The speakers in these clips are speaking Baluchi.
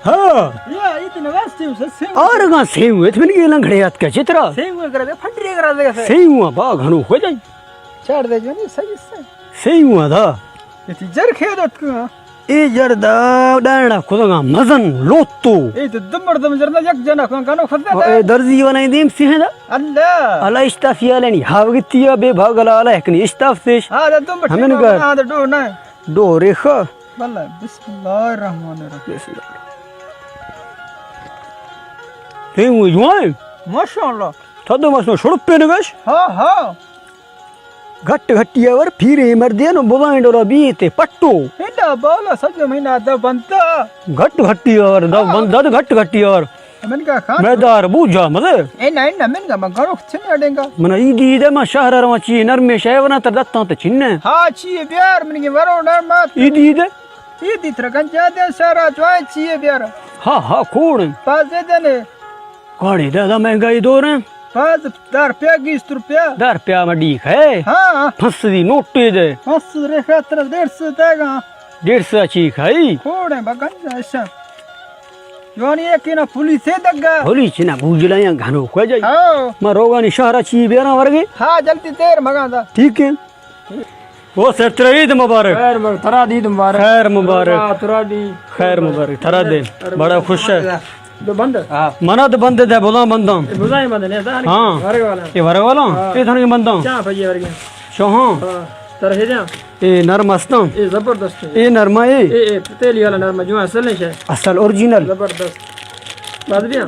ہاں۔ یا، یہ تو نواز سیو سے، سیو۔ آرگاں سیو، ات من یہ لنگڑے ات کا چترا۔ سیو کرا دے، پھٹری کرا دے سے۔ سیو با گھنو ہو جائی۔ چار دے جو نہیں، صحیح سے۔ Save the. یہ تی جر کھے دت کو۔ اے جر دا ڈانڑا کدگا مزن لوتو۔ اے تو دو مردم جر دا یک جنا کو گنو خدا دا۔ اے درزی والا دیم سی ہے دا۔ اللہ۔ اللہ اشتافی آلانی ہاوگتی بے بھاگل آلا ہکنی اشتاف سیش۔ ہاں، دا دو مٹی ہمیں نہ گھر۔ ہاں، دا ڈو نہ۔ ڈو ریخا۔ واللہ، بسم اللہ الرحمن الرحیم۔ بسم اللہ۔ تئی وہ جوان؟ ماشاءاللہ۔ تھدو مس نو شڑپے نگش؟ ہاں، ہاں۔ گھٹ گھٹی آور، پھیرے مردے نو بزائیں ڈولا بیتے پٹو۔ ہنڈا بالا سجو مہینہ دا بندہ۔ گھٹ گھٹی آور، دا ہاں۔ بندہ تو گھٹ گھٹی آور۔ من کا خان۔ میں دار بوجا مزے۔ اے نہ، اے نہ، من کا من گھرو چنے اڈنگا۔ من عیدی دے، ما شہر رواں چی نرمے شے ونا تر دتاں تے چنے۔ ہاں، چی بیار من کے ورو نرمات۔ عیدی دے۔ عیدی تر گنجا دے سارا جوائے چی بیار۔ ہاں، ہاں، کوڑ۔ پاس دے دنے۔ کاڑی دادا مہنگائی دور ہیں۔ پاس دار پیا گیست روپیا۔ دار پیا مڈی کھائے۔ ہاں۔ پھنس دی نوٹے دے۔ پھنس ریخا تر ڈیڑھ سو دے گا۔ ڈیڑھ سو چی کھائی؟ کوڑے بگن ایسا۔ جوانی ہے کہ نا پولیس ہے دگا۔ پولیس نا بوجلا یا گھنو کو جائی۔ ہاں۔ ما روگانی شہر چی بیرا ورگے۔ ہاں، جلدی تیر مگا دا۔ ٹھیک ہے۔ او سر ترا عید مبارک۔ خیر مبارک، ترا عید مبارک۔ خیر مبارک۔ ترا، ترا دی۔ خیر مبارک، ترا دے۔ بڑا خوش ہے۔ دو بند؟ ہاں۔ منا تو بند دے، بزاں بنداں۔ اے بزاں بند نے، دا ہاں۔ ورگ والا۔ اے ورگ والا؟ ہاں۔ اے تھنے بنداں۔ چا پجے ورگے؟ شوہاں۔ ہاں۔ تر ہے جا۔ اے نرم استاں۔ اے زبردست ہے۔ اے نرم ہے۔ اے، اے تیلی والا نرم، جو اصل نہیں ہے۔ اصل اوریجنل۔ زبردست۔ بعد بیا۔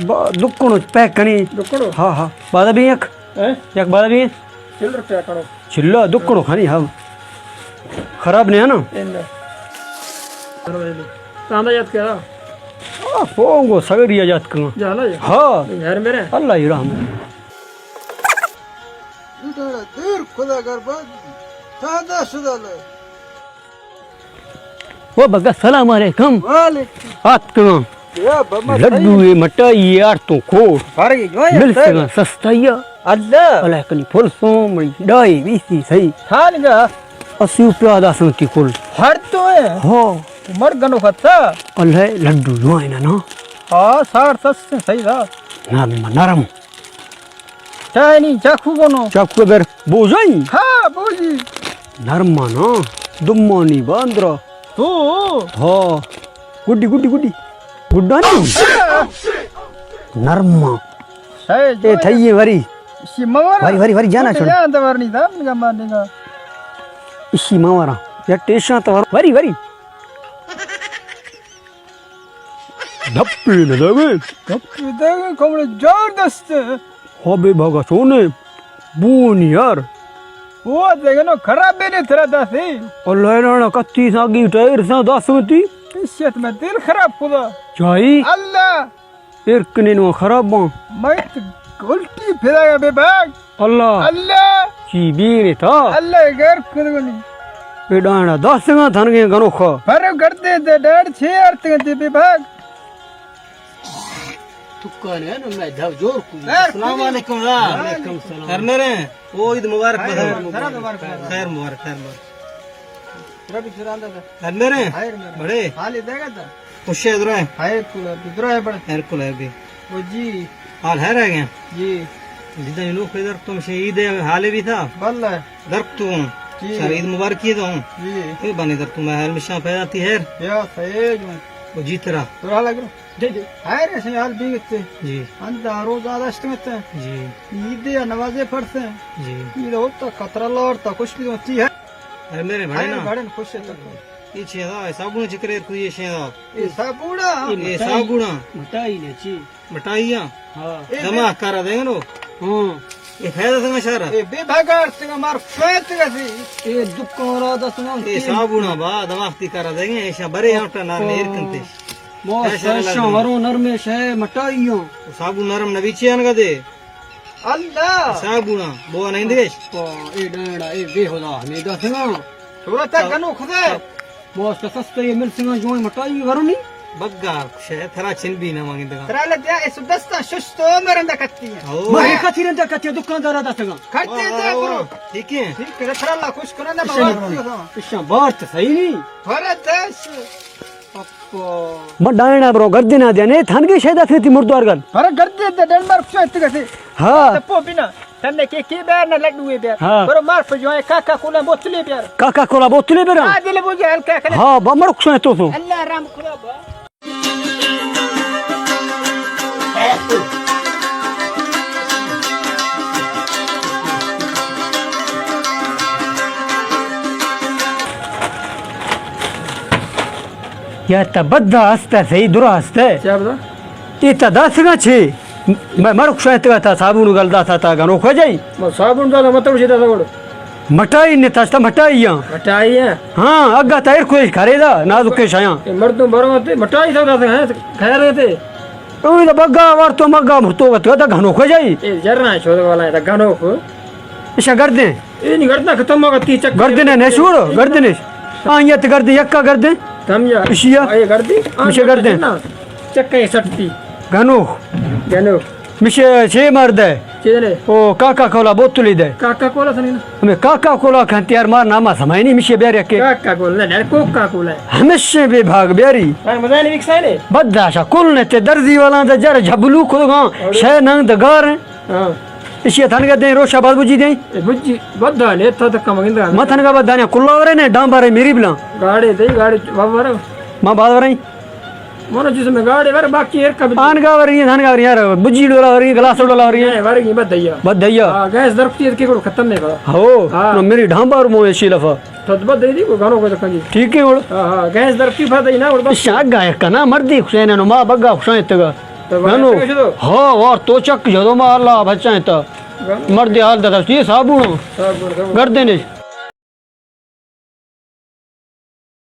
با-، دکنو پیک کنی۔ دکنو؟ ہاں، ہاں۔ بعد بھی یک۔ ہیں؟ یک بعد بھی۔ چل روپیہ کنو۔ چلو، دکنو کھانی، ہاں۔ خراب نہیں ہے نا؟ اندر۔ تاندا یاد کرا؟ آ، فون کو سگری یاد کرا۔ جانا ہے؟ ہاں۔ گھر میرے؟ اللہ ہی رحم۔ دیر خدا گھر بعد تاندا شدہ لے۔ او بگا، سلام علیکم۔ وعلیکم۔ آتکگاں۔ یا بابا، لڈو اے، مٹائی اے، آرتوں کھوڑ۔ ملسگاں سستائی ءَ۔ اللہ۔ اللہ کنی پھل سومڑی، ڈائی بیسی سہی۔ ہانگا۔ اسی روپیہ داسنتی کل۔ ہر تو ہے۔ ہو۔ مر گنو خطا۔ اللہ لڈو جوائنا نا۔ ہاں، ساڑ سست سہی دا۔ نرم، نرم۔ چائے نی، چاکو کنو۔ چاکو بر بوجائی؟ ہاں، بوجی۔ نرمانا، دمانی باندرا۔ تو؟ ہاں۔ گڈی، گڈی، گڈی۔ گڈانی؟ نرما۔ اے تھئی وری۔ اسی مورا۔ وری، وری، وری، جانا چھوڑ۔ جان تو ورنی دا، من کا مان دے گا۔ اسی مورا۔ یا ٹیشاں تو ور-، وری، وری۔ دپی نہ دگے۔ دپی دگے، کمڑے زبردست۔ ہو بے بھاگا سونے، بونی یار۔ وہ دگے نو خراب بھی نہیں ترا داسی۔ اللہ رانا کتی ساگی ٹائر سا داس ہوتی۔ اس سے تو میں دل خراب خدا۔ چاہی؟ اللہ۔ ایر کنین و خراب باں۔ میں تو الٹی پھرا گیا بے بھاگ۔ اللہ۔ اللہ۔ چی بینے تا؟ اللہ غیر کدگنی۔ اے ڈانا داسگا تھنگے گنوخا۔ پر گردے دے ڈاڑ چھ ارتگے دے بے بھاگ۔ دکان ہے نا، میں دھو جوڑ کو۔ السلام علیکم۔ وعلیکم السلام۔ خیر میرے، او عید مبارک۔ خیر مبارک، خیر مبارک۔ خیر مبارک۔ ربی سران دا۔ خیر میرے۔ خیر میرے۔ بڑے۔ حال دے گا تا۔ خوش ہے درائے۔ خیر کل ہے، درائے بڑے۔ خیر کل ہے بھی۔ او جی۔ حال ہے رہ گیا۔ جی۔ جدا نو خیر تم شہید ہے، حال بھی تھا۔ بل ہے۔ درک تو ہوں۔ جی۔ سر عید مبارکی تو ہوں۔ جی۔ اے بنے در تم حال مشان پیدا تھی خیر۔ یا خیر۔ او جی ترا۔ ترا لگ رہا۔ جی، جی۔ خیر ایسے حال بھی گتے۔ جی۔ انت روزہ داشت گتے۔ جی۔ عید یا نماز پڑھتے۔ جی۔ عید ہوتا خطرہ لورتا، خوش بھی ہوتی ہے۔ ارے میرے بڑے نا۔ بڑے خوش ہے تو۔ یہ چھ دا، صابون چکرے کوئی یہ چھ دا۔ یہ صابونا؟ یہ صابونا۔ مٹائی نے چی؟ مٹائی ہاں۔ ہاں۔ دماغ کرا دیں نو۔ ہاں۔ یہ فائدہ سنگا شارا۔ یہ بے بھاگار سنگا مار فیت گسی۔ یہ دکان را دسنا۔ یہ صابونا با، دماغ تی کرا دیں، ایشا برے آٹا نار نیر کنتے۔ مو ایشا سشا ورو نرمش ہے، مٹائی ہوں۔ صابون نرم نبی چی انگا دے۔ اللہ۔ صابونا، بو نہیں دگش۔ او، اے ڈانڈا، اے بے خدا، ہمیں دسنا۔ تھوڑا تا گنو خدا۔ بہت سستے یہ مل سنا جو مٹائی ورنی۔ بگا شے ترا چن بی نہ مانگندگا۔ ترا لگیا اس دستاں شش تو مرندا کتی ہیں۔ او۔ مارے کتی رندا کتی ہیں، دکاندارا داتگا۔ کھڑتے واہ، دے واہ، برو۔ واہ۔ ٹھیک ہے۔ ٹھیک ہے، ترا اللہ خوش کرنا اشاں، بابا۔ اشاں بار تو صحیح نہیں۔ بھرت دس۔ اپو۔ من ڈائنا برو، گردنا دینے، تھنگے شاید اتنی مردوار گل۔ بھرت گردے دے، ڈن مار کچھ اتگا سے۔ ہاں۔ تپو بنا۔ تنے کے کے بیار نہ لڈو بیار۔ ہاں۔ برو مار پہ جو ہے، کاکا کولا بوتلے بیار۔ کاکا کولا بوتلے بیار؟ ہاں، دل بوجھے ہلکا کنے۔ ہاں، با مڑک سوئے تو تو۔ اللہ رحم کرو با۔ یا تا بد ہستا، صحیح درا ہستا۔ کیا بدا؟ اے تا داسگا چے؟ مئے مڑک شاید تا صابون گل داتا تا گنوک جائی۔ ما صابون داتا مطلب چے داتا گڑ؟ مٹائی نے تاستا مٹائی ہاں۔ مٹائی ہے؟ ہاں، اگا تا ایر کوئی کھرے دا، نازکے شایاں۔ اے مردم برو تے مٹائی تو داتا ہے، خیر ہے تے۔ او دا بگا وار تو مگا مرتو گت دا گنوک جائی۔ اے جرنا چھوڑ والا ہے، دا گنوک۔ اشا گردیں۔ اے نی گردنا ختم ہوگا، تی چک۔ گردنے نے چھوڑو، گردنے۔ ہاں، یہ تو گردیں، یکا گردیں۔ سمجھا؟ اشیا۔ آ، یہ گردی۔ آ، مشے گردیں۔ نا۔ چکے سٹتی۔ گنوک۔ گنوک۔ مشے چے مرد ہے؟ چے دے؟ او، کاکا کولا بوتلی دے۔ کاکا کولا سنی نا۔ ہمیں کاکا کولا کھنتی یار، مار ناما سمائنی، مشے بیاری کے۔ کاکا کولا، نہ، کوکا کولا ہے۔ ہمیشہ بے بھاگ بیاری۔ ہاں، مزہ نہیں وکسائے نے۔ بداشا کل نے تے درزی والا دے جر جھبلو کھلگاں، اور؟ شے ننگ دگار ہیں۔ ہاں۔ اشی تھنگا دیں، روشا باز بجی دیں۔ اے بجی، بدھا نے، تھا دکا مگندگا۔ ما تھنگا بدھا نے، کلا ورے نے، ڈام بارے میری بلا۔ گاڑے دے، گاڑے بابا ورے۔ ما باز ورے۔ مونا جس میں گاڑے ورے، باقی ایر کا بجی۔ آن گا ورے، تھنگا ورے یار، بجی ڈولا ورے، گلاس ڈولا ورے۔ اے ورے بدھیا۔ بدھیا۔ ہاں، گیس درکتی کے کو ختم نہیں کرا۔ ہو، ہاں۔ نو میری ڈام بار مو اشی لفا۔ تھا بدھ دے دی، کو گانو کو دکا جی۔ ٹھیک ہے، اور؟ ہاں، ہاں، گیس درکتی پھا دے نا، اور بس۔ شاگا ہے کنا، مردی خوشین نو، ما بگا خوشین تگا۔ تو گانو۔ ہاں، وار تو چک جدو ما اللہ بچائیں تا۔ گانو۔ مردی حال دکا، یہ صابون۔ صابون، صابون۔ گردنش۔